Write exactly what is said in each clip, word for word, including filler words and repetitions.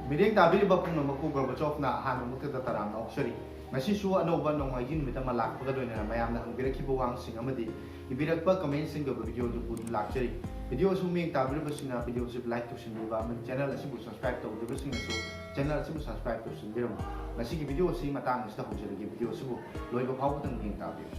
ꯃꯤꯠꯌꯦꯡ ꯇꯥꯕꯤꯔꯤꯕ ꯄꯨꯝꯅꯃꯛꯄꯨ ꯒꯣꯔꯕꯥꯆꯣꯚꯅ ꯑꯍꯥꯟꯕ ꯃꯛꯇꯗ ꯇꯔꯥꯝꯅ ꯑꯣꯛꯆꯔꯤ꯫ ꯉꯁꯤꯁꯨ ꯑꯅꯧꯕ ꯅꯣꯡꯃꯥꯏꯖꯤꯡ ꯅꯨꯃꯤꯠ ꯑꯃ ꯂꯥꯛꯄꯒ ꯂꯣꯏꯅꯅ ꯃꯌꯥꯝꯅ ꯍꯪꯕꯤꯔꯛꯈꯤꯕ ꯋꯥꯍꯪꯁꯤꯡ ꯑꯃꯗꯤ ꯏꯕꯤꯔꯛꯄ comment ꯁꯤꯡꯒ video ꯗꯨ ꯄꯨꯗꯨꯅ ꯂꯥꯛꯆꯔꯤ꯫ Video ꯑꯁꯤ ꯃꯤꯠꯌꯦꯡ ꯇꯥꯕꯤꯔꯤꯕꯁꯤꯡꯅ video ꯑꯁꯤ like ꯇꯧꯁꯤꯟꯕꯤꯕ ꯑꯃꯗꯤ channel ꯑꯁꯤꯕꯨ subscribe ꯇꯧꯗ꯭ꯔꯤꯕꯁꯤꯡꯅꯁꯨ channel ꯑꯁꯤꯕꯨ subscribe ꯇꯧꯁꯤꯟꯕꯤꯔꯝꯃꯨ꯫ ꯉꯁꯤꯒꯤ video ꯑꯁꯤ ꯃꯇꯥꯡ ꯑꯁꯤꯗ ꯍꯧꯖꯔꯒꯦ꯫ Video ꯑꯁꯤꯕꯨ ꯂꯣꯏꯕ ꯐꯥꯎꯕꯗꯪ ꯃꯤꯠꯌꯦꯡ ꯇꯥꯕꯤꯌꯨ꯫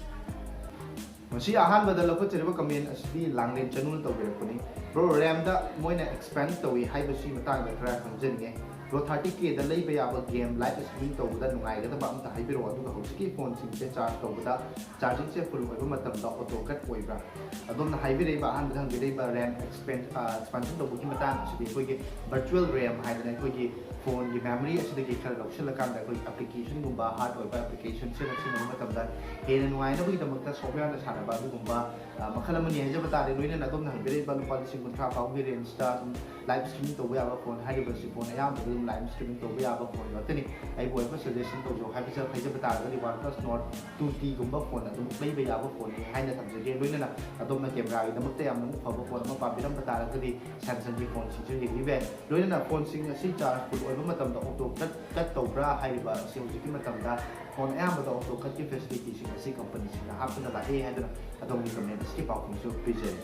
ꯃꯁꯤ ꯑꯍꯥꯟꯕꯗ ꯂꯧꯈꯠꯆꯔꯤꯕ comment ꯑꯁꯤꯗꯤ ꯂꯥꯡꯂꯦꯟ ꯆꯅꯨꯅ ꯇꯧꯕꯤꯔꯛꯄꯅꯤ꯫ Bro, RAM ꯗ ꯃꯣꯏꯅ expand ꯇꯧꯏ ꯍꯥꯏꯕꯁꯤ ꯃꯇꯥꯡꯗ ꯈꯔ ꯈꯪꯖꯅꯤꯡꯉꯦ꯫ Bro, thirty K ꯗ ꯂꯩꯕ ꯌꯥꯕ game live streaming ꯇꯧꯕꯗ ꯅꯨꯡꯉꯥꯏꯒꯗꯕ ꯑꯝꯇ ꯍꯥꯏꯕꯤꯔꯛꯑꯣ, ꯑꯗꯨꯒ ꯍꯧꯖꯤꯛꯀꯤ phone ꯁꯤꯡꯁꯦ charge ꯇꯧꯕꯗ charging ꯁꯦ full ꯑꯣꯏꯕ ꯃꯇꯝꯗ auto cut ꯑꯣꯏꯕ꯭ꯔꯥ? ꯑꯗꯣꯝꯅ ꯍꯥꯏꯕꯤꯔꯛꯏꯕ, ꯑꯍꯥꯟꯕꯗ ꯍꯪꯕꯤꯔꯛꯏꯕ RAM expand, ꯑ, expansion ꯇꯧꯕꯒꯤ ꯃꯇꯥꯡ ꯑꯁꯤꯗꯤ ꯑꯩꯈꯣꯏꯒꯤ virtual RAM ꯍꯥꯏꯗꯅ ꯑꯩꯈꯣꯏꯒꯤ phone ꯒꯤ memory ꯑꯁꯤꯗꯒꯤ ꯈꯔ ꯂꯧꯁꯤꯜꯂꯀꯥꯟꯗ ꯑꯩꯈꯣꯏꯒꯤ application ꯒꯨꯝꯕ, hard ꯑꯣꯏꯕ application ꯁꯤꯅ ꯁꯤꯖꯤꯟꯅꯕ ꯃꯇꯝꯗ ꯍꯦꯟꯅ ꯅꯨꯡꯉꯥꯏꯅꯕꯒꯤꯗꯃꯛꯇ software ꯅ ꯁꯥꯟꯅꯕ ꯑꯗꯨꯒꯨꯝꯕ, ꯑ, ꯃꯈꯜ ꯑꯃꯅꯤ ꯍꯥꯏꯖꯕ ꯇꯥꯔꯦ꯫ ꯂꯣꯏꯅꯅ ꯑꯗꯣꯝꯅ ꯍꯪꯕꯤꯔꯛꯏꯕ ꯂꯨꯄꯥ ꯂꯤꯁꯤꯡ ꯀꯨꯟꯊ꯭ꯔꯥ ꯐꯥꯎꯒꯤ range ꯇ ꯑꯗꯨꯝ live streaming ꯇꯧꯕ ꯌꯥꯕ phone, ꯍꯥꯏꯔꯤꯕꯁꯤ phone ꯑꯌꯥꯝꯕꯗ ꯑꯗꯨꯝ live streaming ꯇꯧꯕ ꯌꯥꯕ phone ꯉꯥꯛꯇꯅꯤ꯫ ꯑꯩꯕꯨ ꯑꯣꯏꯕ suggestion ꯇꯧꯖꯧ ꯍꯥꯏꯕꯁꯦ, ꯍꯥꯏꯖꯕ ꯇꯥꯔꯒꯗꯤ OnePlus Nord two T ꯒꯨꯝꯕ phone ꯑꯗꯨꯝ ꯂꯩꯕ ꯌꯥꯕ phone ꯅꯤ ꯍꯥꯏꯅ ꯊꯝꯖꯒꯦ꯫ ꯂꯣꯏꯅꯅ ꯑꯗꯣꯝꯅ camera ꯒꯤꯗꯃꯛꯇ ꯌꯥꯝꯅ ꯃꯛ ꯐꯕ phone ꯑꯃ ꯄꯥꯝꯕꯤꯔꯝꯕ ꯇꯥꯔꯒꯗꯤ Samsung ꯒꯤ phone ꯁꯤꯡꯁꯨ ꯌꯦꯡꯕꯤꯕ ꯌꯥꯏ꯫ ꯂꯣꯏꯅꯅ phone ꯁꯤꯡ ꯑꯁꯤ charge full ꯑꯣꯏꯕ ꯃꯇꯝꯗ auto cut, cut ꯇꯧꯕ꯭ꯔꯥ ꯍꯥꯏꯔꯤꯕ ꯑꯁꯤ ꯍꯧꯖꯤꯛꯀꯤ ꯃꯇꯝꯗ phone ꯑꯌꯥꯝꯕꯗ auto cut ꯀꯤ facility ꯁꯤꯡ ꯑꯁꯤ company ꯁꯤꯡꯅ ꯍꯥꯞꯇꯨꯅ ꯂꯥꯛꯑꯦ ꯍꯥꯏꯗꯨꯅ ꯑꯗꯣꯝꯒꯤ comment ꯑꯁꯤꯒꯤ ꯄꯥꯎꯈꯨꯝꯁꯨ ꯄꯤꯖꯔꯤ꯫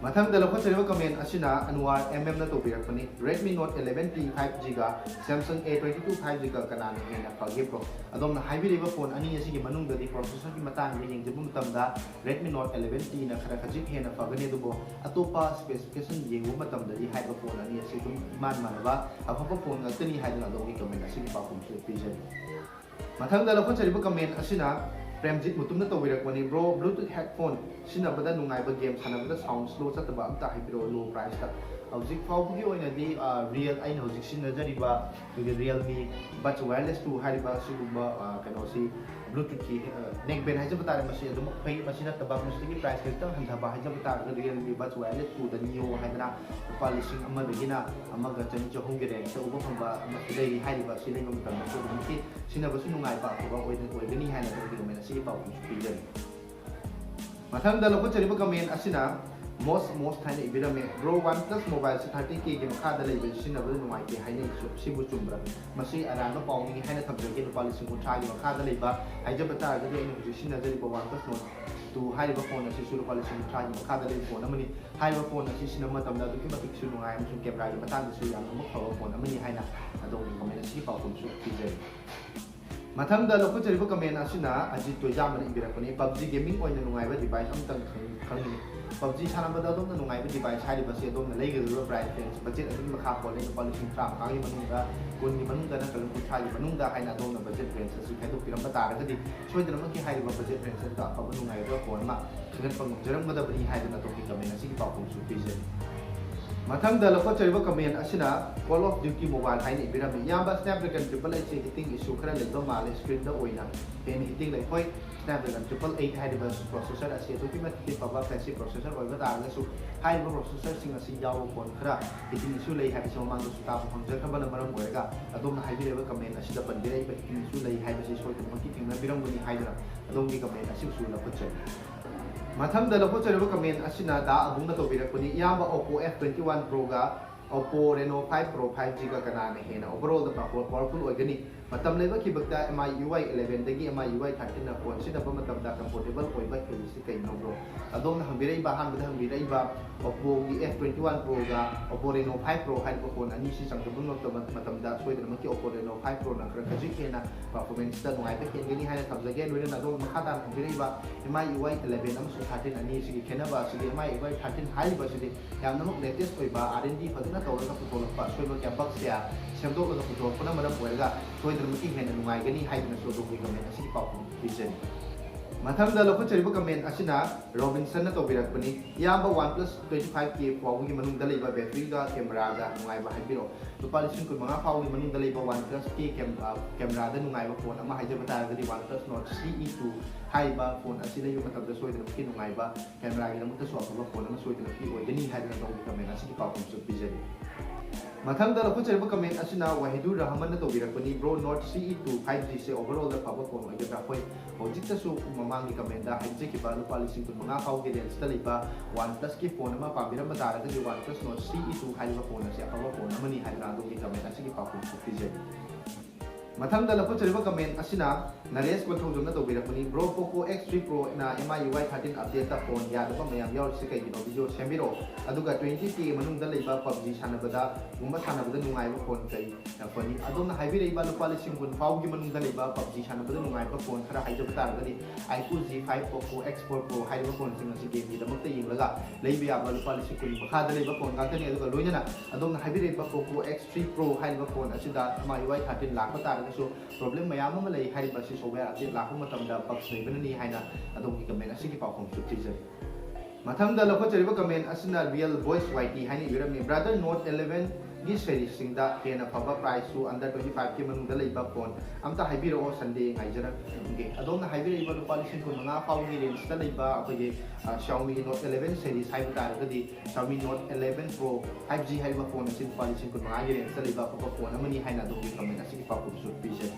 ꯃꯊꯪꯗ ꯂꯧꯈꯠꯆꯔꯤꯕ comment ꯑꯁꯤꯅ ꯑꯅꯨꯋꯥꯔ M M ꯅ ꯇꯧꯕꯤꯔꯛꯄꯅꯤ꯫ Redmi Note eleven T five G ꯒ Samsung A twenty two five G ꯒ ꯀꯅꯥꯅ ꯍꯦꯟꯅ ꯐꯒꯦ bro? ꯑꯗꯣꯝꯅ ꯍꯥꯏꯕꯤꯔꯤꯕ phone ꯑꯅꯤ ꯑꯁꯤꯒꯤ ꯃꯅꯨꯡꯗꯗꯤ processor ꯒꯤ ꯃꯇꯥꯡꯗ ꯌꯦꯡꯖꯕ ꯃꯇꯝꯗ Redmi Note eleven T ꯅ ꯈꯔ ꯈꯖꯤꯛ ꯍꯦꯟꯅ ꯐꯒꯅꯤ, ꯑꯗꯨꯕꯨ ꯑꯇꯣꯞꯄ specification ꯌꯦꯡꯕ ꯃꯇꯝꯗꯗꯤ ꯍꯥꯏꯔꯤꯕ phone ꯑꯅꯤ ꯑꯁꯤ ꯑꯗꯨꯝ ꯏꯃꯥꯟ ꯃꯥꯟꯅꯕ ꯑꯐꯕ phone ꯉꯥꯛꯇꯅꯤ ꯍꯥꯏꯗꯨꯅ ꯑꯗꯣꯝꯒꯤ comment ꯑꯁꯤꯒꯤ ꯄꯥꯎꯈꯨꯝꯁꯨ ꯄꯤꯖꯔꯤ꯫ ꯃꯊꯪꯗ ꯂꯧꯈꯠꯆꯔꯤꯕ comment ꯑꯁꯤꯅ ꯄ꯭ꯔꯦꯝꯖꯤꯠ ꯃꯨꯇꯨꯝꯅ ꯇꯧꯕꯤꯔꯛꯄꯅꯤ꯫ Bro, Bluetooth headphone ꯁꯤꯖꯤꯟꯅꯕꯗ ꯅꯨꯡꯉꯥꯏꯕ, game ꯁꯥꯟꯅꯕꯗ sound slow ꯆꯠꯇꯕ ꯑꯝꯇ ꯍꯥꯏꯕꯤꯔꯛꯑꯣ, low price ꯇ꯫ ꯍꯧꯖꯤꯛ ꯐꯥꯎꯕꯒꯤ ꯑꯣꯏꯅꯗꯤ, ꯑ, Real, ꯑꯩꯅ ꯍꯧꯖꯤꯛ ꯁꯤꯖꯤꯟꯅꯖꯔꯤꯕ ꯑꯩꯈꯣꯏꯒꯤ Realme Buds Wireless two ꯍꯥꯏꯔꯤꯕ ꯑꯁꯤꯒꯨꯝꯕ, ꯑ, ꯀꯩꯅꯣꯁꯤ Bluetooth ꯀꯤ, ꯑ, neck band ꯍꯥꯏꯖꯕ ꯇꯥꯔꯦ, ꯃꯁꯤ ꯑꯗꯨꯝ ꯐꯩ꯫ ꯃꯁꯤ ꯅꯠꯇꯕ ꯃꯁꯤꯗꯒꯤ price ꯈꯤꯇꯪ ꯍꯟꯊꯕ ꯍꯥꯏꯖꯕ ꯇꯥꯔꯒꯗꯤ Realme Buds Wireless two ꯗ Neo ꯍꯥꯏꯗꯅ ꯂꯨꯄꯥ ꯂꯤꯁꯤꯡ ꯑꯃꯗꯒꯤꯅ ꯑꯃꯒ ꯆꯅꯤ ꯆꯍꯨꯝꯒꯤ range ꯇ ꯎꯕ ꯐꯪꯕ ꯑꯃꯁꯨ ꯂꯩꯔꯤ꯫ ꯍꯥꯏꯔꯤꯕ ꯑꯁꯤ ꯂꯩꯕ ꯃꯇꯝꯗꯁꯨ ꯑꯗꯨꯝ ꯁꯤꯖꯤꯟꯅꯕꯁꯨ ꯅꯨꯡꯉꯥꯏꯕ ꯑꯐꯕ ꯑꯣꯏꯅ ꯑꯣꯏꯒꯅꯤ ꯍꯥꯏꯅ ꯑꯗꯣꯝꯒꯤ comment ꯑꯁꯤꯒꯤ ꯄꯥꯎꯈꯨꯝꯁꯨ ꯄꯤꯖꯔꯤ꯫ ꯃꯊꯪꯗ ꯂꯧꯈꯠꯆꯔꯤꯕ comment ꯑꯁꯤꯅ ꯃꯣꯁ ꯃꯣꯁ ꯍꯥꯏꯅ ꯏꯕꯤꯔꯝꯃꯦ꯫ ꯕ꯭ꯔꯣ, ꯋꯥꯟ ꯄ꯭ꯂꯁ ꯃꯣꯕꯥꯏꯜꯁꯤ ꯊꯥꯔꯇꯤ ꯀꯦꯒꯤ ꯃꯈꯥꯗ ꯂꯩꯕ ꯁꯤꯖꯤꯟꯅꯕꯗ ꯅꯨꯡꯉꯥꯏꯇꯦ ꯍꯥꯏꯅꯩ, ꯁꯤꯕꯨ ꯆꯨꯝꯕ꯭ꯔꯥ? ꯃꯁꯤ ꯑꯔꯥꯟꯕ ꯄꯥꯎꯅꯤ ꯍꯥꯏꯅ ꯊꯝꯖꯒꯦ꯫ ꯂꯨꯄꯥ ꯂꯤꯁꯤꯡ ꯀꯨꯟꯊ꯭ꯔꯥꯒꯤ ꯃꯈꯥꯗ ꯂꯩꯕ, ꯍꯥꯏꯖꯕ ꯇꯥꯔꯒꯗꯤ ꯑꯩꯅ ꯍꯧꯖꯤꯛ ꯁꯤꯖꯤꯟꯅꯖꯔꯤꯕ ꯋꯥꯟ ꯄ꯭ꯂꯁ ꯅꯣꯠ ꯇꯨ ꯍꯥꯏꯔꯤꯕ ꯐꯣꯟ ꯑꯁꯤꯁꯨ ꯂꯨꯄꯥ ꯂꯤꯁꯤꯡ ꯀꯨꯟꯊ꯭ꯔꯥꯒꯤ ꯃꯈꯥꯗ ꯂꯩꯕ ꯐꯣꯟ ꯑꯃꯅꯤ꯫ ꯍꯥꯏꯔꯤꯕ ꯐꯣꯟ ꯑꯁꯤ ꯁꯤꯖꯤꯟꯅꯕ ꯃꯇꯝꯗ ꯑꯗꯨꯛꯀꯤ ꯃꯇꯤꯛꯁꯨ ꯅꯨꯡꯉꯥꯏ ꯑꯃꯁꯨꯡ ꯀꯦꯃꯦꯔꯥꯒꯤ ꯃꯇꯥꯡꯗꯁꯨ ꯌꯥꯝꯅꯃꯛ ꯐꯕ ꯐꯣꯟ ꯑꯃꯅꯤ ꯍꯥꯏꯅ ꯑꯗꯣꯝꯒꯤ ꯀꯃꯦꯟ ꯑꯁꯤꯒꯤ ꯄꯥꯎꯈꯨꯝꯁꯨ ꯄꯤꯖꯔꯤ꯫ ꯃꯊꯪꯗ ꯂꯧꯈꯠꯆꯔꯤꯕ ꯀꯃꯦꯟ ꯑꯁꯤꯅ ꯑꯖꯤꯠ ꯇꯣꯏꯖꯥꯝꯕꯅ ꯏꯕꯤꯔꯛꯄꯅꯤ꯫ ꯄꯞꯖꯤ ꯒꯦꯃꯤꯡ ꯑꯣꯏꯅ ꯅꯨꯡꯉꯥꯏꯕ ꯗꯤꯚꯥꯏꯁ ꯑꯃꯇꯪ ꯈꯪ- ꯈꯪꯅꯤꯡꯏ꯫ ꯄꯞꯖꯤ ꯁꯥꯟꯅꯕꯗ ꯑꯗꯣꯝꯅ ꯅꯨꯡꯉꯥꯏꯕ ꯗꯤꯚꯥꯏꯁ ꯍꯥꯏꯔꯤꯕꯁꯤ ꯑꯗꯣꯝꯅ ꯂꯩꯒꯗꯧꯔꯤꯕ ꯄ꯭ꯔꯥꯏꯁ ꯔꯦꯟꯖ ꯕꯖꯦꯠ ꯑꯗꯨꯒꯤ ꯃꯈꯥ ꯄꯣꯜꯂꯦ꯫ ꯂꯨꯄꯥ ꯂꯤꯁꯤꯡ ꯇꯔꯥꯃꯉꯥꯒꯤ ꯃꯅꯨꯡꯗ, ꯀꯨꯟꯒꯤ ꯃꯅꯨꯡꯗ ꯅꯠꯇ꯭ꯔꯒ ꯀꯨꯟꯊ꯭ꯔꯥꯒꯤ ꯃꯅꯨꯡꯗ ꯍꯥꯏꯅ ꯑꯗꯣꯝꯅ ꯕꯖꯦꯠ ꯔꯦꯟꯖ ꯑꯁꯤ ꯈꯥꯏꯗꯣꯛꯄꯤꯔꯝꯕ ꯇꯥꯔꯒꯗꯤ ꯁꯣꯏꯗꯅꯃꯛꯀꯤ ꯍꯥꯏꯔꯤꯕ ꯕꯖꯦꯠ ꯔꯦꯟꯖ ꯑꯗꯨꯗ ꯑꯐꯕ ꯅꯨꯡꯉꯥꯏꯕ ꯐꯣꯟ ꯑꯃ ꯈꯪꯒꯠꯄ ꯉꯝꯖꯔꯝꯒꯗꯕꯅꯤ ꯍꯥꯏꯗꯨꯅ ꯑꯗꯣꯝꯒꯤ ꯀꯃꯦꯟ ꯑꯁꯤꯒꯤ ꯄꯥꯎꯈꯨꯝꯁꯨ ꯄꯤꯖꯔꯤ꯫ ꯃꯊꯪꯗ ꯂꯧꯈꯠꯆꯔꯤꯕ ꯀꯃꯦꯟ ꯑꯁꯤꯅ Call of Duty Mobile ꯍꯥꯏꯅ ꯏꯕꯤꯔꯝꯃꯤ꯫ ꯏꯌꯥꯝꯕ, Snapdragon triple eight ꯁꯦ heating issue ꯈꯔ ꯂꯩꯕ ꯃꯥꯜꯂꯦ, screen ꯗ ꯑꯣꯏꯅ ꯍꯦꯟꯅ heating ꯂꯩ꯫ ꯍꯣꯏ, Snapdragon triple eight ꯍꯥꯏꯔꯤꯕ processor ꯑꯁꯤ ꯑꯗꯨꯛꯀꯤ ꯃꯇꯤꯛ ꯐꯕ flagship processor ꯑꯣꯏꯕ ꯇꯥꯔꯒꯁꯨ ꯍꯥꯏꯔꯤꯕ processor ꯁꯤꯡ ꯑꯁꯤ ꯌꯥꯎꯕ ꯐꯣꯟ ꯈꯔ heating issue ꯂꯩ ꯍꯥꯏꯕꯁꯤ ꯃꯃꯥꯡꯗꯁꯨ ꯇꯥꯕ ꯐꯪꯖꯈ꯭ꯔꯕꯅ ꯃꯔꯝ ꯑꯣꯏꯔꯒ ꯑꯗꯣꯝꯅ ꯍꯥꯏꯕꯤꯔꯤꯕ ꯀꯃꯦꯟ ꯑꯁꯤꯗ ꯄꯟꯕꯤꯔꯛꯏꯕ heating issue ꯂꯩ ꯍꯥꯏꯕꯁꯤ ꯁꯣꯏꯗꯅꯃꯛꯀꯤ ꯊꯦꯡꯅꯕꯤꯔꯝꯒꯅꯤ ꯍꯥꯏꯗꯨꯅ ꯑꯗꯣꯝꯒꯤ ꯀꯃꯦꯟ ꯑꯁꯤꯕꯨꯁꯨ ꯂꯧꯈꯠꯆꯔꯤ꯫ ꯃꯊꯪꯗ ꯂꯧꯈꯠꯆꯔꯤꯕ ꯀꯃꯦꯟ ꯑꯁꯤꯅ ꯗꯥ ꯑꯕꯨꯡꯅ ꯇꯧꯕꯤꯔꯛꯄꯅꯤ꯫ ꯏꯌꯥꯝꯕ, Oppo F twenty one Pro ꯒ Oppo Reno five Pro five G ꯒ ꯀꯅꯥꯅ ꯍꯦꯟꯅ overall ꯗ powerful ꯑꯣꯏꯒꯅꯤ? ꯃꯇꯝ ꯂꯩꯕ ꯈꯤꯕꯛꯇ M I U I eleven ꯗꯒꯤ M I U I thirteen ꯅ ꯐꯣꯟ ꯁꯤꯖꯤꯟꯅꯕ ꯃꯇꯝꯗ comfortable ꯑꯣꯏꯕ ꯍꯦꯜꯂꯤꯁꯤ ꯀꯩꯒꯤꯅꯣ, ꯕ꯭ꯔꯣ? ꯑꯗꯣꯝꯅ ꯍꯪꯕꯤꯔꯛꯏꯕ, ꯑꯍꯥꯟꯕꯗ ꯍꯪꯕꯤꯔꯛꯏꯕ Oppo ꯒꯤ F twenty one Pro ꯒ Oppo Reno five Pro ꯍꯥꯏꯔꯤꯕ ꯐꯣꯟ ꯑꯅꯤꯁꯤ ꯆꯥꯡꯗꯝꯅꯕ ꯃꯇꯝꯗ ꯁꯣꯏꯗꯅꯃꯛꯀꯤ Oppo Reno five Pro ꯅ ꯈꯔ ꯈꯖꯤꯛ ꯍꯦꯟꯅ performance ꯇ ꯅꯨꯡꯉꯥꯏꯕ ꯍꯦꯟꯒꯅꯤ ꯍꯥꯏꯅ ꯊꯝꯖꯒꯦ꯫ ꯂꯣꯏꯅꯅ ꯑꯗꯣꯝꯅ ꯃꯈꯥ ꯇꯥꯅ ꯍꯪꯕꯤꯔꯛꯏꯕ M I U I eleven ꯑꯃꯁꯨꯡ thirteen ꯑꯅꯤ ꯑꯁꯤꯒꯤ ꯈꯦꯠꯅꯕ ꯑꯁꯤꯗꯤ, M I U I thirteen ꯍꯥꯏꯔꯤꯕ ꯑꯁꯤꯗꯤ ꯌꯥꯝꯅꯃꯛ latest ꯑꯣꯏꯕ, R and D ꯐꯖꯅ ꯇꯧꯔꯒ ꯄꯨꯊꯣꯛꯂꯛꯄ, ꯑꯁꯣꯏꯕ ꯀꯌꯥ, bugs ꯀꯌꯥ ꯁꯦꯝꯗꯣꯛꯂꯒ ꯄꯨꯊꯣꯔꯛꯄꯅ ꯃꯔꯝ ꯑꯣꯏꯔꯒ ꯁꯣꯏꯗꯅꯃꯛꯀꯤ ꯍꯦꯟꯅ ꯅꯨꯡꯉꯥꯏꯒꯅꯤ ꯍꯥꯏꯗꯨꯅꯁꯨ ꯑꯗꯣꯝꯒꯤ ꯀꯃꯦꯟ ꯑꯁꯤꯒꯤ ꯄꯥꯎꯈꯨꯝ ꯄꯤꯖꯔꯤ꯫ ꯃꯊꯪꯗ ꯂꯧꯈꯠꯆꯔꯤꯕ ꯀꯃꯦꯟ ꯑꯁꯤꯅ ꯔꯣꯕꯤꯟꯁꯟꯅ ꯇꯧꯕꯤꯔꯛꯄꯅꯤ꯫ ꯏꯌꯥꯝꯕ, OnePlus twenty five K ꯐꯥꯎꯕꯒꯤ ꯃꯅꯨꯡꯗ ꯂꯩꯕ battery ꯒ camera ꯒ ꯅꯨꯡꯉꯥꯏꯕ ꯍꯥꯏꯕꯤꯔꯛꯑꯣ꯫ ꯂꯨꯄꯥ ꯂꯤꯁꯤꯡ ꯀꯨꯟꯃꯉꯥ ꯐꯥꯎꯕꯒꯤ ꯃꯅꯨꯡꯗ ꯂꯩꯕ OnePlus ꯀꯤ ꯀꯦꯝ-, ꯑ, camera ꯗ ꯅꯨꯡꯉꯥꯏꯕ ꯐꯣꯟ ꯑꯃ ꯍꯥꯏꯖꯕ ꯇꯥꯔꯒꯗꯤ OnePlus Nord C E two ꯍꯥꯏꯔꯤꯕ ꯐꯣꯟ ꯑꯁꯤ ꯂꯩꯕ ꯃꯇꯝꯗ ꯁꯣꯏꯗꯅꯃꯛꯀꯤ ꯅꯨꯡꯉꯥꯏꯕ, camera ꯒꯤꯗꯃꯛꯇꯁꯨ ꯑꯐꯕ ꯐꯣꯟ ꯑꯃ ꯁꯣꯏꯗꯅꯃꯛꯀꯤ ꯑꯣꯏꯒꯅꯤ ꯍꯥꯏꯗꯨꯅ ꯑꯗꯣꯝꯒꯤ ꯀꯃꯦꯟ ꯑꯁꯤꯒꯤ ꯄꯥꯎꯈꯨꯝꯁꯨ ꯄꯤꯖꯔꯤ꯫ ꯃꯊꯪꯗ ꯂꯧꯈꯠꯆꯔꯤꯕ comment ꯑꯁꯤꯅ Wahidur ꯔꯍꯃꯟꯅ ꯇꯧꯕꯤꯔꯛꯄꯅꯤ꯫ Bro, Note C E two five G ꯁꯦ overall ꯗ ꯐꯕ phone ꯑꯣꯏꯒꯗ꯭ꯔꯥ? ꯍꯣꯏ, ꯍꯧꯖꯤꯛꯇꯁꯨ ꯃꯃꯥꯡꯒꯤ comment ꯗ ꯍꯥꯏꯖꯈꯤꯕ ꯂꯨꯄꯥ ꯂꯤꯁꯤꯡ ꯀꯨꯟ ꯃꯉꯥ ꯐꯥꯎꯒꯤ range ꯇ ꯂꯩꯕ OnePlus ꯀꯤ phone ꯑꯃ ꯄꯥꯝꯕꯤꯔꯝꯕ ꯇꯥꯔꯒꯗꯤ OnePlus Note C E two ꯍꯥꯏꯔꯤꯕ phone ꯑꯁꯤ ꯑꯐꯕ phone ꯑꯃꯅꯤ ꯍꯥꯏꯗꯨꯅ ꯑꯗꯣꯝꯒꯤ comment ꯑꯁꯤꯒꯤ ꯄꯥꯎꯈꯨꯝꯁꯨ ꯄꯤꯖꯔꯤ꯫ ꯃꯊꯪꯗ ꯂꯧꯈꯠꯆꯔꯤꯕ comment ꯑꯁꯤꯅ ꯅꯔꯦꯁ ꯀꯣꯟꯊꯧꯖꯝꯅ ꯇꯧꯕꯤꯔꯛꯄꯅꯤ꯫ Bro, Poco X three Pro ꯅ M I U I thirteen update ꯇ phone ꯌꯥꯗꯕ ꯃꯌꯥꯝ ꯌꯥꯎꯔꯤꯁꯦ ꯀꯩꯒꯤꯅꯣ? Video ꯁꯦꯝꯕꯤꯔꯛꯑꯣ꯫ ꯑꯗꯨꯒ twenty K ꯃꯅꯨꯡꯗ ꯂꯩꯕ PUBG ꯁꯥꯟꯅꯕꯗ ꯒꯨꯝꯕ ꯁꯥꯟꯅꯕꯗ ꯅꯨꯡꯉꯥꯏꯕ phone ꯀꯩ ꯐꯅꯤ? ꯑꯗꯣꯝꯅ ꯍꯥꯏꯕꯤꯔꯛꯏꯕ ꯂꯨꯄꯥ ꯂꯤꯁꯤꯡ ꯀꯨꯟ ꯐꯥꯎꯒꯤ ꯃꯅꯨꯡꯗ ꯂꯩꯕ PUBG ꯁꯥꯟꯅꯕꯗ ꯅꯨꯡꯉꯥꯏꯕ phone ꯈꯔ ꯍꯥꯏꯖꯕ ꯇꯥꯔꯒꯗꯤ iQOO G five, Poco X four Pro ꯍꯥꯏꯔꯤꯕ phone ꯁꯤꯡ ꯑꯁꯤ game ꯒꯤꯗꯃꯛꯇ ꯌꯦꯡꯂꯒ ꯂꯩꯕ ꯌꯥꯕ ꯂꯨꯄꯥ ꯂꯤꯁꯤꯡ ꯀꯨꯟ ꯃꯈꯥꯗ ꯂꯩꯕ phone ꯉꯥꯛꯇꯅꯤ꯫ ꯑꯗꯨꯒ ꯂꯣꯏꯅꯅ ꯑꯗꯣꯝꯅ ꯍꯥꯏꯕꯤꯔꯛꯏꯕ Poco X three Pro ꯍꯥꯏꯔꯤꯕ phone ꯑꯁꯤꯗ M I U I thirteen ꯂꯥꯛꯄ ꯇꯥꯔꯒꯁꯨ problem ꯃꯌꯥꯝ ꯑꯃ ꯂꯩ꯫ ꯍꯥꯏꯔꯤꯕ ꯑꯁꯤ software update ꯂꯥꯛꯄ ꯃꯇꯝꯗ bugs ꯂꯩꯕꯅꯅꯤ ꯍꯥꯏꯅ ꯑꯗꯣꯝꯒꯤ comment ꯑꯁꯤꯒꯤ ꯄꯥꯎꯈꯨꯝꯁꯨ ꯄꯤꯖꯔꯤ꯫ ꯃꯊꯪꯗ ꯂꯧꯈꯠꯆꯔꯤꯕ comment ꯑꯁꯤꯅ Real Voice Y T ꯍꯥꯏꯅ ꯏꯕꯤꯔꯝꯃꯤ꯫ Brother, Note eleven ꯒꯤ series ꯁꯤꯡꯗ ꯍꯦꯟꯅ ꯐꯕ price ꯁꯨ under twenty five K ꯃꯅꯨꯡꯗ ꯂꯩꯕ phone ꯑꯝꯇ ꯍꯥꯏꯕꯤꯔꯛꯑꯣ, Sunday ꯉꯥꯏꯖꯔꯝꯒꯦ꯫ ꯑꯗꯣꯝꯅ ꯍꯥꯏꯕꯤꯔꯛꯏꯕ ꯂꯨꯄꯥ ꯂꯤꯁꯤꯡ ꯀꯨꯟ ꯃꯉꯥ ꯐꯥꯎꯒꯤ range ꯇ ꯂꯩꯕ ꯑꯩꯈꯣꯏꯒꯤ, ꯑ, Xiaomi ꯒꯤ Note eleven series ꯍꯥꯏꯕ ꯇꯥꯔꯒꯗꯤ Xiaomi Note eleven Pro five G ꯍꯥꯏꯔꯤꯕ phone ꯑꯁꯤ ꯂꯨꯄꯥ ꯂꯤꯁꯤꯡ ꯀꯨꯟ ꯃꯉꯥꯒꯤ range ꯇ ꯂꯩꯕ ꯑꯐꯕ phone ꯑꯃꯅꯤ ꯍꯥꯏꯅ ꯑꯗꯣꯝꯒꯤ comment ꯑꯁꯤꯒꯤ ꯄꯥꯎꯈꯨꯝꯁꯨ ꯄꯤꯖꯔꯤ꯫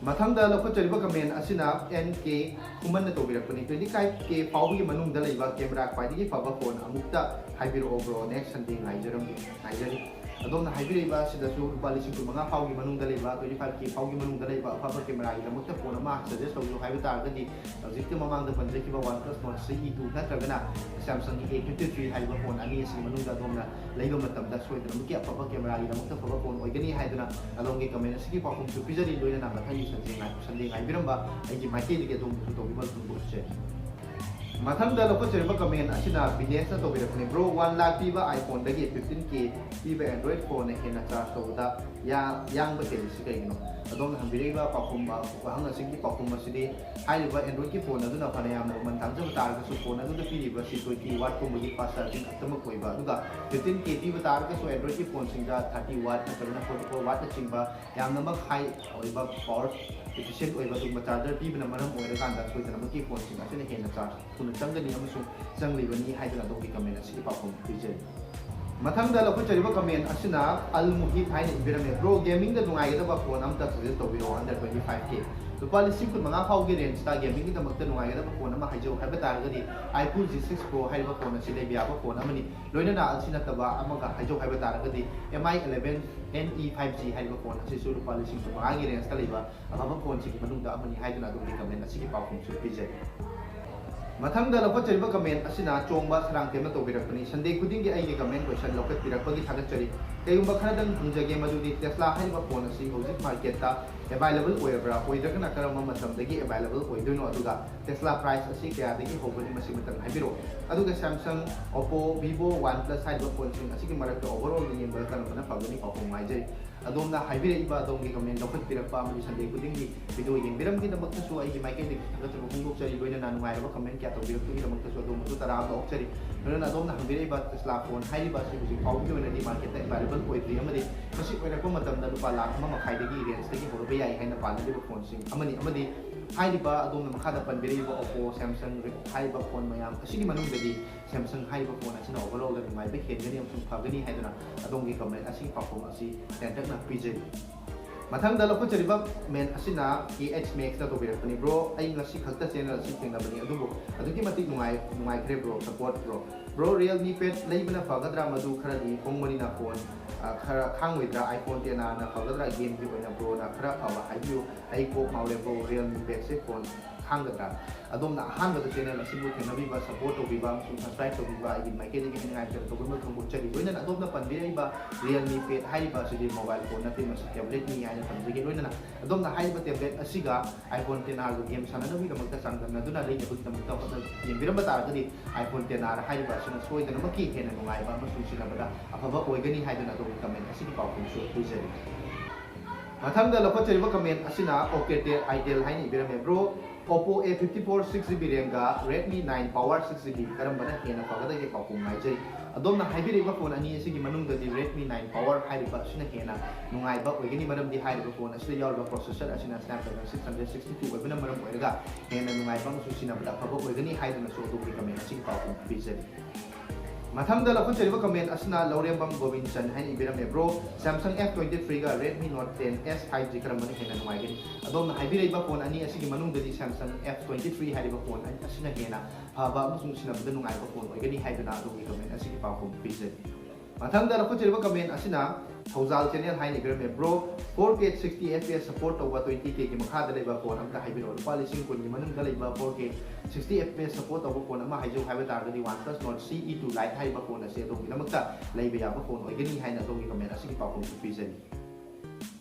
ꯃꯊꯪꯗ ꯂꯧꯈꯠꯆꯔꯤꯕ comment ꯑꯁꯤꯅ N K ꯈꯨꯃꯟꯅ ꯇꯧꯕꯤꯔꯛꯄꯅꯤ꯫ Twenty five K ꯐꯥꯎꯕꯒꯤ ꯃꯅꯨꯡꯗ ꯂꯩꯕ camera ꯈ꯭ꯋꯥꯏꯗꯒꯤ ꯐꯕ phone ꯑꯃꯨꯛꯇ ꯍꯥꯏꯕꯤꯔꯛꯑꯣ bro, next Sunday ꯉꯥꯏꯖꯔꯝꯒꯦ, ꯉꯥꯏꯖꯔꯤ꯫ ꯑꯗꯣꯝꯅ ꯍꯥꯏꯕꯤꯔꯛꯏꯕ ꯑꯁꯤꯗꯁꯨ ꯂꯨꯄꯥ ꯂꯤꯁꯤꯡ ꯀꯨꯟ ꯃꯉꯥ ꯐꯥꯎꯒꯤ ꯃꯅꯨꯡꯗ ꯂꯩꯕ, twenty five K ꯐꯥꯎꯒꯤ ꯃꯅꯨꯡꯗ ꯂꯩꯕ ꯑꯐꯕ camera ꯒꯤꯗꯃꯛꯇ phone ꯑꯃ suggest ꯇꯧꯕꯤꯌꯨ ꯍꯥꯏꯕ ꯇꯥꯔꯒꯗꯤ ꯍꯧꯖꯤꯛꯇꯤ ꯃꯃꯥꯡꯗ ꯄꯟꯖꯈꯤꯕ OnePlus Note C E two ꯅꯠꯇ꯭ꯔꯒꯅ Samsung ꯒꯤ A fifty three ꯍꯥꯏꯔꯤꯕ phone ꯑꯅꯤ ꯑꯁꯤꯒꯤ ꯃꯅꯨꯡꯗ ꯑꯗꯣꯝꯅ ꯂꯩꯕ ꯃꯇꯝꯗ ꯁꯣꯏꯗꯅꯃꯛꯀꯤ ꯑꯐꯕ camera ꯒꯤꯗꯃꯛꯇ ꯑꯐꯕ phone ꯑꯣꯏꯒꯅꯤ ꯍꯥꯏꯗꯨꯅ ꯑꯗꯣꯝꯒꯤ comment ꯑꯁꯤꯒꯤ ꯄꯥꯎꯈꯨꯝꯁꯨ ꯄꯤꯖꯔꯤ꯫ ꯂꯣꯏꯅꯅ ꯃꯊꯪꯒꯤ Sunday ꯉꯥꯏ-, Sunday ꯉꯥꯏꯕꯤꯔꯝꯕ ꯑꯩꯒꯤ ꯃꯥꯏꯀꯩꯗꯒꯤ ꯑꯗꯣꯝꯕꯨꯁꯨ ꯇꯧꯕꯤꯃꯜ ꯐꯣꯡꯗꯣꯛꯆꯔꯤ꯫ ꯃꯊꯪꯗ ꯂꯧꯈꯠꯆꯔꯤꯕ comment ꯑꯁꯤꯅ ꯕꯤꯅꯦꯁꯅ ꯇꯧꯕꯤꯔꯛꯄꯅꯤ꯫ Bro, one lakh ꯄꯤꯕ iPhone ꯗꯒꯤ fifteen K ꯄꯤꯕ Android phone ꯅ ꯍꯦꯟꯅ charge ꯇꯧꯕꯗ ꯌꯥ-, ꯌꯥꯡꯕ ꯍꯦꯜꯂꯤꯁꯤ ꯀꯩꯒꯤꯅꯣ? ꯑꯗꯣꯝꯅ ꯍꯪꯕꯤꯔꯛꯏꯕ ꯄꯥꯎꯈꯨꯝ, ꯋꯥꯍꯪ ꯑꯁꯤꯒꯤ ꯄꯥꯎꯈꯨꯝ ꯑꯁꯤꯗꯤ ꯍꯥꯏꯔꯤꯕ Android ꯀꯤ phone ꯑꯗꯨꯅ ꯐꯅ ꯌꯥꯝꯅ ꯃꯃꯜ ꯇꯥꯡꯖꯕ ꯇꯥꯔꯒꯁꯨ phone ꯑꯗꯨꯗ ꯄꯤꯔꯤꯕ ꯑꯁꯤ twenty watt ꯀꯨꯝꯕꯒꯤ fast charging ꯈꯛꯇꯃꯛ ꯑꯣꯏꯕ, ꯑꯗꯨꯒ fifteen K ꯄꯤꯕ ꯇꯥꯔꯒꯁꯨ Android ꯀꯤ phone ꯁꯤꯡꯗ thirty watt ꯅꯠꯇ꯭ꯔꯒꯅ forty-four watt ꯅꯆꯤꯡꯕ ꯌꯥꯝꯅꯃꯛ high ꯑꯣꯏꯕ power efficient ꯑꯣꯏꯕ ꯑꯗꯨꯒꯨꯝꯕ charger ꯄꯤꯕꯅ ꯃꯔꯝ ꯑꯣꯏꯔꯀꯥꯟꯗ ꯁꯣꯏꯗꯅꯃꯛꯀꯤ phone ꯁꯤꯡ ꯑꯁꯤꯅ ꯍꯦꯟꯅ charge ꯊꯨꯅ ꯆꯪꯒꯅꯤ ꯑꯃꯁꯨꯡ ꯆꯪꯂꯤꯕꯅꯤ ꯍꯥꯏꯗꯨꯅ ꯑꯗꯣꯝꯒꯤ comment ꯑꯁꯤꯒꯤ ꯄꯥꯎꯈꯨꯝ ꯄꯤꯖꯔꯤ꯫ ꯃꯊꯪꯗ ꯂꯧꯈꯠꯆꯔꯤꯕ ꯀꯃꯦꯟ ꯑꯁꯤꯅ ꯑꯜ ꯃꯨꯍꯤꯠ ꯍꯥꯏꯅ ꯏꯕꯤꯔꯝꯃꯦ, "ꯕ꯭ꯔꯣ, ꯒꯦꯃꯤꯡꯗ ꯅꯨꯡꯉꯥꯏꯒꯗꯕ ꯐꯣꯟ ꯑꯝꯇ ꯁꯖꯦꯁ ꯇꯧꯕꯤꯔꯛꯑꯣ, under twenty five K, ꯂꯨꯄꯥ ꯂꯤꯁꯤꯡ ꯀꯨꯟ ꯃꯉꯥ ꯐꯥꯎꯒꯤ ꯔꯦꯟꯖꯇ ꯒꯦꯃꯤꯡꯒꯤꯗꯃꯛꯇ ꯅꯨꯡꯉꯥꯏꯒꯗꯕ ꯐꯣꯟ ꯑꯃ ꯍꯥꯏꯖꯧ ꯍꯥꯏꯕ ꯇꯥꯔꯒꯗꯤ, iQOO G six Pro ꯍꯥꯏꯔꯤꯕ ꯐꯣꯟ ꯑꯁꯤ ꯂꯩꯕ ꯌꯥꯕ ꯐꯣꯟ ꯑꯃꯅꯤ꯫ ꯂꯣꯏꯅꯅ ꯑꯁꯤ ꯅꯠꯇꯕ ꯑꯃꯒ ꯍꯥꯏꯖꯧ ꯍꯥꯏꯕ ꯇꯥꯔꯒꯗꯤ, M I eleven N E five G ꯍꯥꯏꯔꯤꯕ ꯐꯣꯟ ꯑꯁꯤꯁꯨ ꯂꯨꯄꯥ ꯂꯤꯁꯤꯡ ꯀꯨꯟ ꯃꯉꯥꯒꯤ ꯔꯦꯟꯖꯇ ꯂꯩꯕ ꯑꯐꯕ ꯐꯣꯟꯁꯤꯡꯒꯤ ꯃꯅꯨꯡꯗ ꯑꯃꯅꯤ" ꯍꯥꯏꯗꯨꯅ ꯑꯗꯣꯝꯒꯤ ꯀꯃꯦꯟ ꯑꯁꯤꯒꯤ ꯄꯥꯎꯈꯨꯝꯁꯨ ꯄꯤꯖꯔꯤ꯫ ꯃꯊꯪꯗ ꯂꯧꯈꯠꯆꯔꯤꯕ ꯀꯃꯦꯟ ꯑꯁꯤꯅ ꯆꯣꯡꯕ ꯁꯔꯥꯡꯊꯦꯝꯅ ꯇꯧꯕꯤꯔꯛꯄꯅꯤ꯫ "ꯁꯟꯗꯦ ꯈꯨꯗꯤꯡꯒꯤ ꯑꯩꯒꯤ ꯀꯃꯦꯟ ꯀꯣꯏꯁꯟ ꯂꯧꯈꯠꯄꯤꯔꯛꯄꯒꯤ ꯊꯥꯒꯠꯆꯔꯤ꯫ ꯀꯩꯒꯨꯝꯕ ꯈꯔꯗꯪ ꯍꯪꯖꯒꯦ, ꯃꯗꯨꯗꯤ Tesla ꯍꯥꯏꯔꯤꯕ ꯐꯣꯟ ꯑꯁꯤ ꯍꯧꯖꯤꯛ ꯃꯥꯔꯀꯦꯠꯇ ꯑꯦꯚꯥꯏꯂꯦꯕꯜ ꯑꯣꯏꯔꯕ꯭ꯔꯥ? ꯑꯣꯏꯗ꯭ꯔꯒꯅ ꯀꯔꯝꯕ ꯃꯇꯝꯗꯒꯤ ꯑꯦꯚꯥꯏꯂꯦꯕꯜ ꯑꯣꯏꯗꯣꯏꯅꯣ? ꯑꯗꯨꯒ Tesla ꯄ꯭ꯔꯥꯏꯁ ꯑꯁꯤ ꯀꯌꯥꯗꯒꯤ ꯍꯧꯒꯅꯤ? ꯃꯁꯤꯃꯇꯪ ꯍꯥꯏꯕꯤꯔꯛꯑꯣ꯫ ꯑꯗꯨꯒ Samsung, Oppo, Vivo, OnePlus ꯍꯥꯏꯔꯤꯕ ꯐꯣꯟꯁꯤꯡ ꯑꯁꯤꯒꯤ ꯃꯔꯛꯇ ꯑꯣꯚꯔꯑꯣꯜꯗ ꯌꯦꯡꯕꯗ ꯀꯔꯝꯕꯅ ꯐꯒꯅꯤ? ꯄꯥꯎꯈꯨꯝ ꯉꯥꯏꯖꯔꯤ꯫ ꯑꯗꯣꯝꯅ ꯍꯥꯏꯕꯤꯔꯛꯏꯕ ꯑꯗꯣꯝꯒꯤ ꯀꯃꯦꯟ ꯂꯧꯈꯠꯄꯤꯔꯛꯄ ꯑꯃꯗꯤ ꯁꯟꯗꯦ ꯈꯨꯗꯤꯡꯒꯤ ꯚꯤꯗꯤꯑꯣ ꯌꯦꯡꯕꯤꯔꯝꯕꯒꯤꯗꯃꯛꯇꯁꯨ ꯑꯩꯒꯤ ꯃꯥꯏꯀꯩꯗꯒꯤ ꯊꯥꯒꯠꯆꯕ ꯐꯣꯡꯗꯣꯛꯆꯔꯤ꯫ ꯂꯣꯏꯅꯅ ꯅꯨꯡꯉꯥꯏꯔꯕ ꯀꯃꯦꯟ ꯀꯌꯥ ꯇꯧꯕꯤꯔꯛꯄꯒꯤꯗꯃꯛꯇꯁꯨ ꯑꯗꯣꯝꯕꯨꯁꯨ ꯇꯔꯥꯝꯅ ꯑꯣꯛꯆꯔꯤ꯫ ꯂꯣꯏꯅꯅ ꯑꯗꯣꯝꯅ ꯍꯪꯕꯤꯔꯛꯏꯕ Tesla ꯐꯣꯟ ꯍꯥꯏꯔꯤꯕ ꯑꯁꯤ ꯍꯧꯖꯤꯛ ꯐꯥꯎꯕꯒꯤ ꯑꯣꯏꯅꯗꯤ ꯃꯥꯔꯀꯦꯠꯇ ꯑꯦꯚꯥꯏꯂꯦꯕꯜ ꯑꯣꯏꯗ꯭ꯔꯤ ꯑꯃꯗꯤ ꯃꯁꯤ ꯑꯣꯏꯔꯛꯄ ꯃꯇꯝꯗ ꯂꯨꯄꯥ ꯂꯥꯈ ꯑꯃ ꯃꯈꯥꯏꯗꯒꯤ ꯔꯦꯟꯖꯇꯒꯤ ꯍꯧꯔꯛꯄ ꯌꯥꯏ ꯍꯥꯏꯅ ꯄꯥꯅꯔꯤꯕ ꯐꯣꯟꯁꯤꯡ ꯑꯃꯅꯤ꯫ ꯑꯃꯗꯤ ꯍꯥꯏꯔꯤꯕ ꯑꯗꯣꯝꯅ ꯃꯈꯥꯗ ꯄꯟꯕꯤꯔꯛꯏꯕ Oppo, Samsung ꯍꯥꯏꯔꯤꯕ ꯐꯣꯟ ꯃꯌꯥꯝ ꯑꯁꯤꯒꯤ ꯃꯅꯨꯡꯗꯗꯤ Samsung ꯍꯥꯏꯔꯤꯕ ꯐꯣꯟ ꯑꯁꯤꯅ ꯑꯣꯚꯔꯑꯣꯜꯗ ꯅꯨꯡꯉꯥꯏꯕ ꯍꯦꯟꯒꯅꯤ ꯑꯃꯁꯨꯡ ꯐꯒꯅꯤ ꯍꯥꯏꯗꯨꯅ ꯑꯗꯣꯝꯒꯤ ꯀꯃꯦꯟ ꯑꯁꯤꯒꯤ ꯄꯥꯎꯈꯨꯝ ꯑꯁꯤ ꯇꯦꯟꯇꯛꯅ ꯄꯤꯖꯔꯤ꯫ ꯃꯊꯪꯗ ꯂꯧꯈꯠꯆꯔꯤꯕ ꯀꯃꯦꯟ ꯑꯁꯤꯅ K H Max ꯅ ꯇꯧꯕꯤꯔꯛꯄꯅꯤ꯫ "ꯕ꯭ꯔꯣ, ꯑꯩ ꯉꯁꯤ ꯈꯛꯇ ꯆꯦꯅꯦꯜ ꯑꯁꯤ ꯊꯦꯡꯅꯕꯅꯤ, ꯑꯗꯨꯕꯨ ꯑꯗꯨꯛꯀꯤ ꯃꯇꯤꯛ ꯅꯨꯡꯉꯥꯏ, ꯅꯨꯡꯉꯥꯏꯈ꯭ꯔꯦ bro, support bro. Bro, Realme Pad ꯂꯩꯕꯅ ꯐꯒꯗ꯭ꯔꯥ? ꯃꯗꯨ ꯈꯔꯗꯤ ꯍꯣꯡꯕꯅꯤꯅ ꯐꯣꯟ, ꯑ, ꯈꯔ ꯈꯥꯡꯉꯣꯏꯗ꯭ꯔꯥ? iPhone ten R ꯅ ꯐꯒꯗ꯭ꯔꯥ? ꯒꯦꯝꯒꯤ ꯑꯣꯏꯅ ꯕ꯭ꯔꯣꯅ ꯈꯔ ꯐꯕ ꯍꯥꯏꯕꯤꯌꯨ꯫ ꯑꯩ ꯀꯣꯛ ꯉꯥꯎꯔꯦ ꯕ꯭ꯔꯣ, Realme Pad ꯁꯦ ꯐꯣꯟ ꯈꯥꯡꯒꯗ꯭ꯔꯥ?" ꯑꯗꯣꯝꯅ ꯑꯍꯥꯟꯕꯗ ꯆꯦꯅꯦꯜ ꯑꯁꯤꯕꯨ ꯊꯦꯡꯅꯕꯤꯕ, ꯁꯄꯣꯔꯠ ꯇꯧꯕꯤꯕ ꯑꯃꯁꯨꯡ ꯁꯕꯁꯀ꯭ꯔꯥꯏꯕ ꯇꯧꯕꯤꯕ ꯑꯩꯒꯤ ꯃꯥꯏꯀꯩꯗꯒꯤ ꯍꯥꯏꯅꯤꯡꯉꯥꯏ ꯂꯩꯇꯅ ꯇꯧꯕꯤꯕ ꯐꯣꯡꯗꯣꯛꯆꯔꯤ꯫ ꯂꯣꯏꯅꯅ ꯑꯗꯣꯝꯅ ꯄꯟꯕꯤꯔꯛꯏꯕ Realme Pad ꯍꯥꯏꯔꯤꯕ ꯑꯁꯤꯗꯤ ꯃꯣꯕꯥꯏꯜ ꯐꯣꯟ ꯅꯠꯇꯦ, ꯃꯁꯤ ꯇꯦꯕ꯭ꯂꯦꯠꯅꯤ ꯍꯥꯏꯅ ꯊꯝꯖꯒꯦ꯫ ꯂꯣꯏꯅꯅ ꯑꯗꯣꯝꯅ ꯍꯥꯏꯔꯤꯕ ꯇꯦꯕ꯭ꯂꯦꯠ ꯑꯁꯤꯒ iPhone ten R ꯒ ꯒꯦꯝ ꯁꯥꯟꯅꯅꯕꯒꯤꯗꯃꯛꯇ ꯆꯥꯡꯗꯝꯅꯗꯨꯅ ꯂꯩꯅꯕꯒꯤꯗꯃꯛꯇ ꯍꯣꯠꯅ-, ꯌꯦꯡꯕꯤꯔꯝꯕ ꯇꯥꯔꯒꯗꯤ, iPhone ten R ꯍꯥꯏꯔꯤꯕ ꯑꯁꯤꯅ ꯁꯣꯏꯗꯅꯃꯛꯀꯤ ꯍꯦꯟꯅ ꯅꯨꯡꯉꯥꯏꯕ ꯑꯃꯁꯨꯡ ꯁꯤꯖꯤꯟꯅꯕꯗ ꯑꯐꯕ ꯑꯣꯏꯒꯅꯤ ꯍꯥꯏꯗꯨꯅ ꯑꯗꯣꯝꯒꯤ ꯀꯃꯦꯟ ꯑꯁꯤꯒꯤ ꯄꯥꯎꯈꯨꯝꯁꯨ ꯄꯤꯖꯔꯤ꯫ ꯃꯊꯪꯗ ꯂꯧꯈꯠꯆꯔꯤꯕ ꯀꯃꯦꯟ ꯑꯁꯤꯅ OK Tel Itel ꯍꯥꯏꯅ ꯏꯕꯤꯔꯝꯃꯦ꯫ "Bro, Oppo A fifty four six G B RAM ꯒ Redmi nine Power six G B ꯀꯔꯝꯕꯅ ꯍꯦꯟꯅ ꯐꯒꯗꯒꯦ? ꯄꯥꯎꯈꯨꯝ ꯉꯥꯏꯖꯔꯤ꯫" ꯑꯗꯣꯝꯅ ꯍꯥꯏꯕꯤꯔꯤꯕ ꯐꯣꯟ ꯑꯅꯤ ꯑꯁꯤꯒꯤ ꯃꯅꯨꯡꯗꯗꯤ Redmi nine Power ꯍꯥꯏꯔꯤꯕ ꯑꯁꯤꯅ ꯍꯦꯟꯅ ꯅꯨꯡꯉꯥꯏꯕ ꯑꯣꯏꯒꯅꯤ, ꯃꯔꯝꯗꯤ ꯍꯥꯏꯔꯤꯕ ꯐꯣꯟ ꯑꯁꯤꯗ ꯌꯥꯎꯔꯤꯕ processor ꯑꯁꯤꯅ Snapdragon six hundred sixty two ꯑꯣꯏꯕꯅ ꯃꯔꯝ ꯑꯣꯏꯔꯒ ꯍꯦꯟꯅ ꯅꯨꯡꯉꯥꯏꯕ ꯑꯃꯁꯨꯡ ꯁꯤꯖꯤꯟꯅꯕꯗ ꯑꯐꯕ ꯑꯣꯏꯒꯅꯤ ꯍꯥꯏꯗꯨꯅꯁꯨ ꯑꯗꯣꯝꯒꯤ ꯀꯃꯦꯟ ꯑꯁꯤꯒꯤ ꯄꯥꯎꯈꯨꯝ ꯄꯤꯖꯔꯤ꯫ ꯃꯊꯪꯗ ꯂꯧꯈꯠꯆꯔꯤꯕ comment ꯑꯁꯤꯅ ꯂꯧꯔꯦꯝꯕꯝ ꯒꯣꯕꯤꯟꯆꯟ ꯍꯥꯏꯅ ꯏꯕꯤꯔꯝꯃꯦ꯫ Bro, Samsung F twenty three ꯒ Redmi Note ten S five G ꯀꯔꯝꯕꯅ ꯍꯦꯟꯅ ꯅꯨꯡꯉꯥꯏꯒꯅꯤ? ꯑꯗꯣꯝꯅ ꯍꯥꯏꯕꯤꯔꯛꯏꯕ phone ꯑꯅꯤ ꯑꯁꯤꯒꯤ ꯃꯅꯨꯡꯗꯗꯤ Samsung F twenty three ꯍꯥꯏꯔꯤꯕ phone ꯑꯁꯤꯅ ꯍꯦꯟꯅ ꯐꯕ ꯑꯃꯁꯨꯡ ꯁꯤꯖꯤꯟꯅꯕꯗ ꯅꯨꯡꯉꯥꯏꯕ phone ꯑꯣꯏꯒꯅꯤ ꯍꯥꯏꯗꯨꯅ ꯑꯗꯣꯝꯒꯤ comment ꯑꯁꯤꯒꯤ ꯄꯥꯎꯈꯨꯝ ꯄꯤꯖꯔꯤ꯫ ꯃꯊꯪꯗ ꯂꯧꯈꯠꯆꯔꯤꯕ comment ꯑꯁꯤꯅ ꯊꯧꯖꯥꯜ channel ꯍꯥꯏꯅ ꯏꯕꯤꯔꯝꯃꯦ꯫ Bro, four K sixty F P S support ꯇꯧꯕ twenty K ꯒꯤ ꯃꯈꯥꯗ ꯂꯩꯕ phone ꯑꯝꯇ ꯍꯥꯏꯕꯤꯔꯛꯑꯣ꯫ ꯂꯨꯄꯥ ꯂꯤꯁꯤꯡ ꯀꯨꯟꯒꯤ ꯃꯅꯨꯡꯗ ꯂꯩꯕ four K sixty F P S support ꯇꯧꯕ phone ꯑꯃ ꯍꯥꯏꯖꯧ ꯍꯥꯏꯕ ꯇꯥꯔꯒꯗꯤ OnePlus Nord C E two Lite ꯍꯥꯏꯔꯤꯕ phone ꯑꯁꯤ ꯑꯗꯣꯝꯒꯤꯗꯃꯛꯇ ꯂꯩꯕ ꯌꯥꯕ phone ꯑꯣꯏꯒꯅꯤ ꯍꯥꯏꯅ ꯑꯗꯣꯝꯒꯤ comment ꯑꯁꯤꯒꯤ ꯄꯥꯎꯈꯨꯝꯁꯨ ꯄꯤꯖꯔꯤ꯫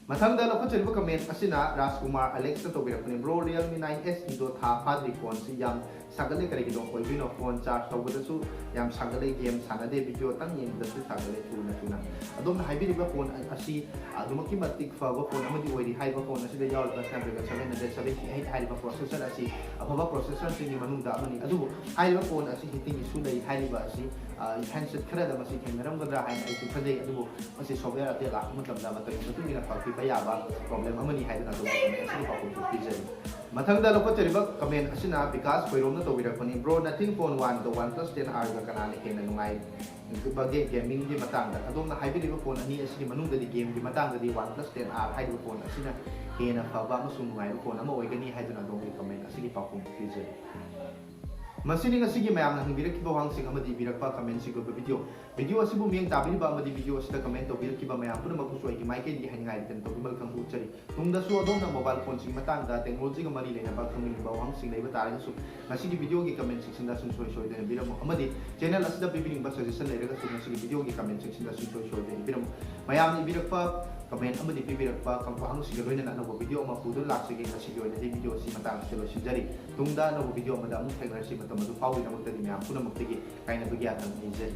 ꯃꯊꯪꯗ ꯂꯧꯈꯠꯆꯔꯤꯕ comment ꯑꯁꯤꯅ ꯔꯥꯖꯀꯨꯃꯥꯔ ꯑꯂꯦꯛꯁꯅ ꯇꯧꯕꯤꯔꯛꯄꯅꯤ꯫ Bro, Realme nine S E ꯗꯣ ꯊꯥ ꯐꯥꯗ꯭ꯔꯤ, phone ꯁꯤ ꯌꯥꯝ ꯁꯥꯒꯠꯂꯦ, ꯀꯔꯤꯒꯤꯅꯣ ꯑꯣꯏꯗꯣꯏꯅꯣ? Phone charge ꯇꯧꯕꯗꯁꯨ ꯌꯥꯝ ꯁꯥꯒꯠꯂꯦ, game ꯁꯥꯟꯅꯗꯦ, video ꯇꯪ ꯌꯦꯡꯕꯗꯁꯨ ꯁꯥꯒꯠꯂꯦ ꯊꯨꯅ ꯊꯨꯅ꯫ ꯑꯗꯣꯝꯅ ꯍꯥꯏꯕꯤꯔꯤꯕ phone ꯑꯁꯤ ꯑꯗꯨꯃꯛꯀꯤ ꯃꯇꯤꯛ ꯐꯕ phone ꯑꯃꯗꯤ ꯑꯣꯏꯔꯤ꯫ ꯍꯥꯏꯔꯤꯕ phone ꯑꯁꯤꯗ ꯌꯥꯎꯔꯤꯕ Snapdragon seven hundred seventy eight ꯍꯥꯏꯔꯤꯕ processor ꯑꯁꯤ ꯑꯐꯕ processor ꯁꯤꯡꯒꯤ ꯃꯅꯨꯡꯗ ꯑꯃꯅꯤ꯫ ꯑꯗꯨꯕꯨ ꯍꯥꯏꯔꯤꯕ phone ꯑꯁꯤ heating issue ꯂꯩ꯫ ꯍꯥꯏꯔꯤꯕ ꯑꯁꯤ, ꯑ, handset ꯈꯔꯗ ꯃꯁꯤ ꯊꯦꯡꯅꯔꯝꯒꯗ꯭ꯔꯥ ꯍꯥꯏꯅ ꯑꯩꯁꯨ ꯈꯟꯖꯩ꯫ ꯑꯗꯨꯕꯨ ꯃꯁꯤ software update ꯂꯥꯛꯄ ꯃꯇꯝꯗ ꯃꯇꯝꯒꯤ ꯃꯇꯨꯡ ꯏꯟꯅ ꯐꯈꯤꯕ ꯌꯥꯕ problem ꯑꯃꯅꯤ ꯍꯥꯏꯗꯨꯅ ꯑꯗꯣꯝꯒꯤ comment ꯑꯁꯤꯒꯤ ꯄꯥꯎꯈꯨꯝꯁꯨ ꯄꯤꯖꯔꯤ꯫ ꯃꯊꯪꯗ ꯂꯧꯈꯠꯆꯔꯤꯕ comment ꯑꯁꯤꯅ Vikas ꯈꯣꯏꯔꯣꯝꯅ ꯇꯧꯕꯤꯔꯛꯄꯅꯤ꯫ Bro, nothing phone one ꯒ OnePlus ten R ꯒ ꯀꯅꯥꯅ ꯍꯦꯟꯅ ꯅꯨꯡꯉꯥꯏꯕꯒꯦ gaming ꯒꯤ ꯃꯇꯥꯡꯗ? ꯑꯗꯣꯝꯅ ꯍꯥꯏꯕꯤꯔꯤꯕ phone ꯑꯅꯤ ꯑꯁꯤꯒꯤ ꯃꯅꯨꯡꯗꯗꯤ game ꯒꯤ ꯃꯇꯥꯡꯗꯗꯤ OnePlus ten R ꯍꯥꯏꯔꯤꯕ phone ꯑꯁꯤꯅ ꯍꯦꯟꯅ ꯐꯕ ꯑꯃꯁꯨꯡ ꯅꯨꯡꯉꯥꯏꯕ phone ꯑꯃ ꯑꯣꯏꯒꯅꯤ ꯍꯥꯏꯗꯨꯅ ꯑꯗꯣꯝꯒꯤ comment ꯑꯁꯤꯒꯤ ꯄꯥꯎꯈꯨꯝ ꯄꯤꯖꯔꯤ꯫ ꯃꯁꯤꯅꯤ ꯉꯁꯤꯒꯤ ꯃꯌꯥꯝꯅ ꯍꯪꯕꯤꯔꯛꯈꯤꯕ ꯋꯥꯍꯪꯁꯤꯡ ꯑꯃꯗꯤ ꯏꯕꯤꯔꯛꯄ comment ꯁꯤꯡꯒꯤ ꯑꯣꯏꯕ video꯫ Video ꯑꯁꯤꯕꯨ ꯃꯤꯠꯌꯦꯡ ꯇꯥꯕꯤꯔꯤꯕ ꯑꯃꯗꯤ video ꯑꯁꯤꯗ comment ꯇꯧꯕꯤꯔꯛꯈꯤꯕ ꯃꯌꯥꯝ ꯄꯨꯝꯅꯃꯛꯄꯨꯁꯨ ꯑꯩꯒꯤ ꯃꯥꯏꯀꯩꯗꯒꯤ ꯍꯥꯏꯅꯤꯡꯉꯥꯏ ꯂꯩꯇꯅ ꯇꯧꯕꯤꯃꯜ ꯈꯪꯕ ꯎꯠꯆꯔꯤ꯫ ꯇꯨꯡꯗꯁꯨ ꯑꯗꯣꯝꯅ mobile phone ꯁꯤꯡꯒꯤ ꯃꯇꯥꯡꯗ, technology ꯒ ꯃꯔꯤ ꯂꯩꯅꯕ ꯈꯪꯅꯤꯡꯕ ꯋꯥꯍꯪꯁꯤꯡ ꯂꯩꯕ ꯇꯥꯔꯒꯁꯨ ꯉꯁꯤꯒꯤ video ꯒꯤ comment section ꯗ ꯁꯨꯡꯁꯣꯏ ꯁꯣꯏꯗꯅ ꯏꯕꯤꯔꯝꯃꯨ꯫ ꯑꯃꯗꯤ channel ꯑꯁꯤꯗ ꯄꯤꯕꯤꯅꯤꯡꯕ suggestion ꯂꯩꯔꯒꯁꯨ ꯉꯁꯤꯒꯤ video ꯒꯤ comment section ꯗ ꯁꯨꯡꯁꯣꯏ ꯁꯣꯏꯗꯅ ꯏꯕꯤꯔꯝꯃꯨ꯫ ꯃꯌꯥꯝꯅ ꯏꯕꯤꯔꯛꯄ comment ꯑꯃꯗꯤ ꯄꯤꯕꯤꯔꯛꯄ ꯋꯥꯍꯪꯁꯤꯡꯒ ꯂꯣꯏꯅꯅ ꯑꯅꯧꯕ video ꯑꯃ ꯄꯨꯗꯨꯅ ꯂꯥꯛꯆꯒꯦ꯫ ꯉꯁꯤꯒꯤ ꯑꯣꯏꯅꯗꯤ video ꯑꯁꯤ ꯃꯇꯥꯡ ꯑꯁꯤꯗ ꯂꯣꯏꯁꯤꯟꯖꯔꯤ꯫ ꯇꯨꯡꯗ ꯑꯅꯧꯕ video ꯑꯃꯗ ꯑꯃꯨꯛ ꯊꯦꯡꯅꯔꯁꯤ꯫ ꯃꯇꯝ ꯑꯗꯨ ꯐꯥꯎꯕꯒꯤꯗꯃꯛꯇꯗꯤ ꯃꯌꯥꯝ ꯄꯨꯝꯅꯃꯛꯇꯒꯤ ꯀꯥꯏꯅꯕꯒꯤ ꯌꯥꯊꯪ ꯅꯤꯖꯔꯤ꯫